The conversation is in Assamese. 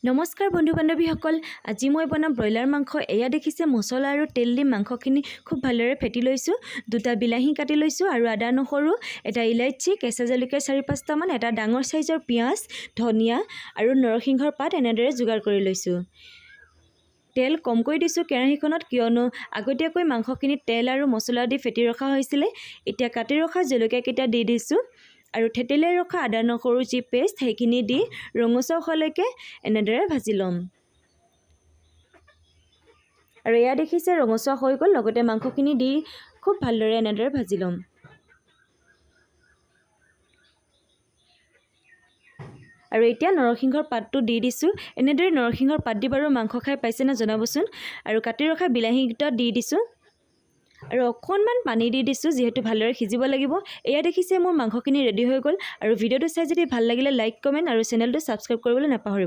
নমস্কাৰ বন্ধু বান্ধৱীসকল, আজি মই বনাম ব্ৰইলাৰ মাংস। এয়া দেখিছে, মছলা আৰু তেল দি মাংসখিনি খুব ভালদৰে ফেটি লৈছোঁ। দুটা বিলাহী কাটি লৈছোঁ আৰু আদা, নহৰু, এটা ইলাচি, কেঁচা জলকীয়া চাৰি পাঁচটামান, এটা ডাঙৰ চাইজৰ পিঁয়াজ, ধনিয়া আৰু নৰসিংহৰ পাত এনেদৰে যোগাৰ কৰি লৈছোঁ। তেল কমকৈ দিছোঁ কেৰাহীখনত, কিয়নো আগতীয়াকৈ মাংসখিনিত তেল আৰু মছলা দি ফেটি ৰখা হৈছিলে। এতিয়া কাটি ৰখা জলকীয়াকেইটা দি দিছোঁ আৰু থেতেলিয়াই ৰখা আদা নহৰু যি পেষ্ট, সেইখিনি দি ৰঙচুৱা হোৱালৈকে এনেদৰে ভাজি ল'ম। আৰু এয়া দেখিছে, ৰঙচুৱা হৈ গ'ল। লগতে মাংসখিনি দি খুব ভালদৰে এনেদৰে ভাজি ল'ম। আৰু এতিয়া নৰসিংহৰ পাতটো দি দিছোঁ। এনেদৰে নৰসিংহৰ পাত দি বাৰু মাংস খাই পাইছেনে, জনাবচোন। আৰু কাটি ৰখা বিলাহীকেইটা দি দিছোঁ আৰু অকণমান পানী দি দিছোঁ, যিহেতু ভালদৰে সিজিব লাগিব। এয়া দেখিছে, মোৰ মাংসখিনি ৰেডি হৈ গ'ল। আৰু ভিডিঅ'টো চাই যদি ভাল লাগিলে লাইক, কমেণ্ট আৰু চেনেলটো ছাবস্ক্ৰাইব কৰিবলৈ নাপাহৰিব।